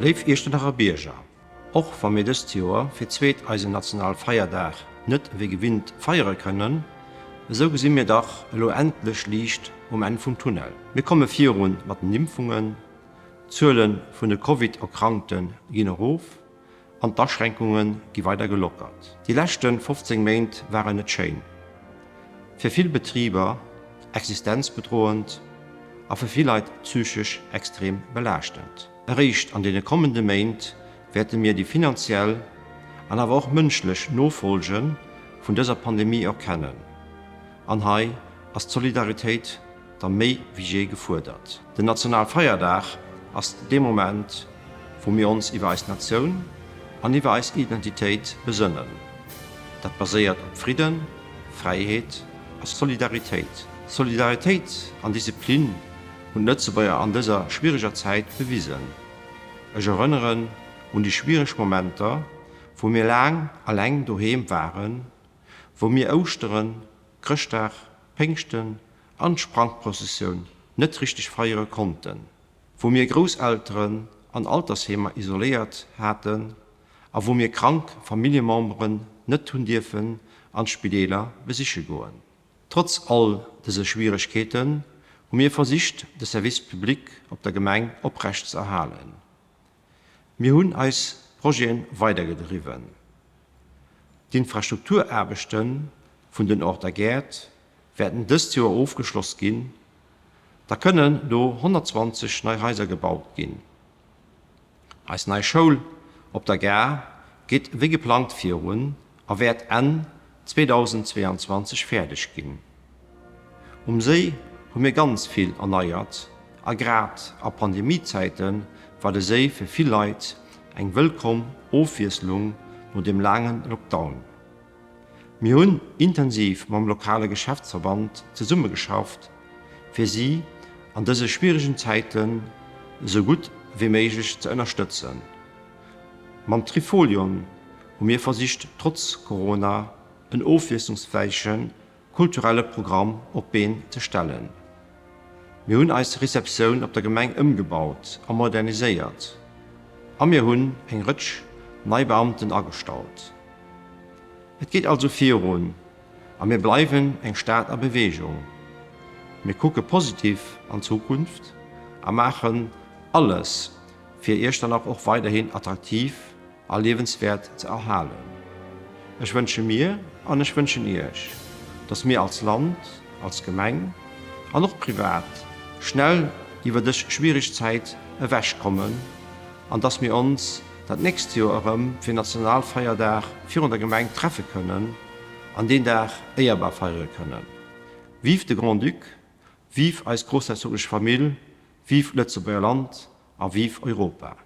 Léif Iechternacher Bierger, och wa mir dëst Joer fir d'zweet eisen Nationalfeierdag net wéi gewinnt feiere kënnen, esou gesi mir dach elo endlech Liicht um Enn vum Tunnel. Mir komme virun mat den Impfungen, d'Zuele vun de Covid-Erkrankte ginn erof an d'Aschränkunge gi weider gelockert. Déi leschte 15 Méint waren net schéin. Fir vill Betriber existenzbedroend a fir vill Leit psychesch extrem belaaschtend. Eréischt an deene kommende Méint wäerte mir déi finanziell an awer och mënschlech Nofolge vun dëser Pandemie erkennen. An hei ass d'Solidaritéit da méi wéi jee gefuerdert. Den Nationalfeierdag ass dee Moment, wou mir ons iwwer eis Natioun an iwwer eis Identitéit besënnen. Dat baséiert op Fridden, Fräiheet a Solidaritéit. Solidaritéit an Disziplin hunn d'Lëtzebuerger an dëser schwiereger Zäit bewisen. Ech erënneren un déi schwiereg Momenter, wou mir laang alleng doheem waren, wou mir Ouschteren, Chrëschtdag, Péngschten an d'Sprangprëssessioun net richteg feiere konnten, wou mir Grousselteren an Altersheemer isoléiert haten a wou mir krank Familljememberen net hunn dierfen an d'Spideeler besiche goen. Trotz all dëse Schwieregkeeten hu mir versicht de Service public op der Gemeng oprecht ze erhalen. Mir hunn eis Projete weidergedriwwen. D'Infrastrukturaarbechte vun den Orter Gäert wäerten dëst Joer ofgeschloss ginn. Da kënnen do 120 nei Haiser gebaut ginn. Eis nei Schoul op der Gare geet wéi geplangt virun a wäert Enn 2022 fäerdeg ginn. Um Séi hu mir ganz vill erneiert a grad a Pandemiezäite war de Séi fir vill Leit eng wëllkomm Ofwiesslung no dem laange Lockdown. Mir hunn intensiv mam lokale Geschäftsverband zesummegeschafft, fir si an dëse schwieregen Zäiten esou gutt wéi méiglech ze ënnerstëtzen. Mam Trifolion hu mir versicht trotz Corona en ofwiesslungsräiche kulturelle Programm op d'Been ze stellen. Mir hunn eis Receptioun op der Gemeng ëmgebaut a moderniséiert a mir hunn eng Rëtsch nei Beamten agestallt. Et geet also virun a mir bleiwen eng Stad a Beweegung. Mir kucke positiv an d'Zukunft a maachen alles, fir Iechternach och weiderhin attraktiv a liewenswäert ze erhalen. Ech wënsche mir an ech wënschen Iech, dass mir als Land, als Gemeng an och privat schnell iwwer dës schwiereg Zäit ewech kommen an dass mir ons dat nächst Joer erëm fir Nationalfeierdag virun der Gemeng treffe kënnen an deen Dag éierbar feiere kënnen. Vive de Grand-Duc, vive eis groussherzoglech Famill, vive d'Lëtzebuerger Land a vive Europa!